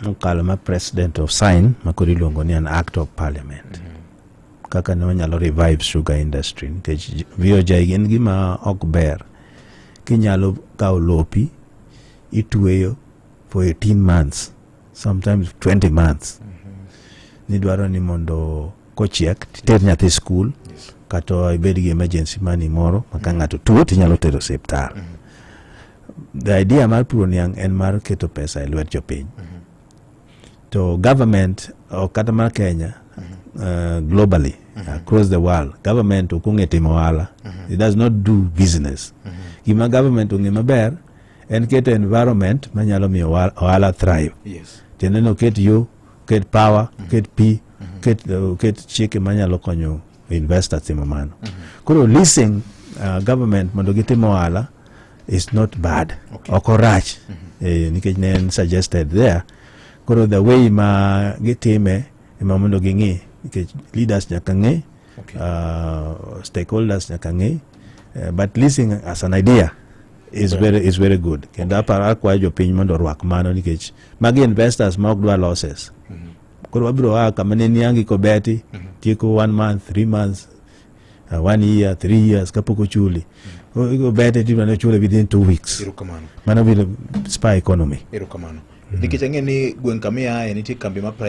Mokalo ma president of sign ma koro iluongo ni an act of parliament kaka ne wanyalo revive sugar industry, nikech VOJ en gima ok ber. Kinyalo kawo lopi itweyo for 18 months, sometimes 20 months, nidwaro ni mondo kochiek titer nyathi skul kata ibed gi emergency money moro ma ka ng'ato tuo tinyalo tero osiptal. The idea mar puro niang' en mar keto pesa e lwet jopiny. To government ok kata mar Kenya, globally, across the world, government ok ong'e timo ohala. It does not do business. Gima government ong'e maber en keto environment manyalo miyo ohala thrive. Tiende ni oket yo, oket power, oket pi, oket chike manyalo konyo investors timo mano. Koro leasing government mondo gitim ohala is not bad. Ok orach, nikech ne en suggested there. Koro the way ma gitime ema mondo ging'i, nikech leaders nyaka ng'e, stakeholders nyaka ng'e, but leasing as an idea is very good. Kendo aparo akwayo jopiny mondo orwak mano, nikech magi investors ma ok dwa losses. Koro wabiro a kama ne niangi kobeti tieko one month, 3 months, one year, 3 years kapok ochuli. Obete tibiro ni ochule within 2 weeks. Erokamano. Mano biro spur economy. Erokamano, nikech ang'e ni gweng' kama iaye nitie kambi ma private.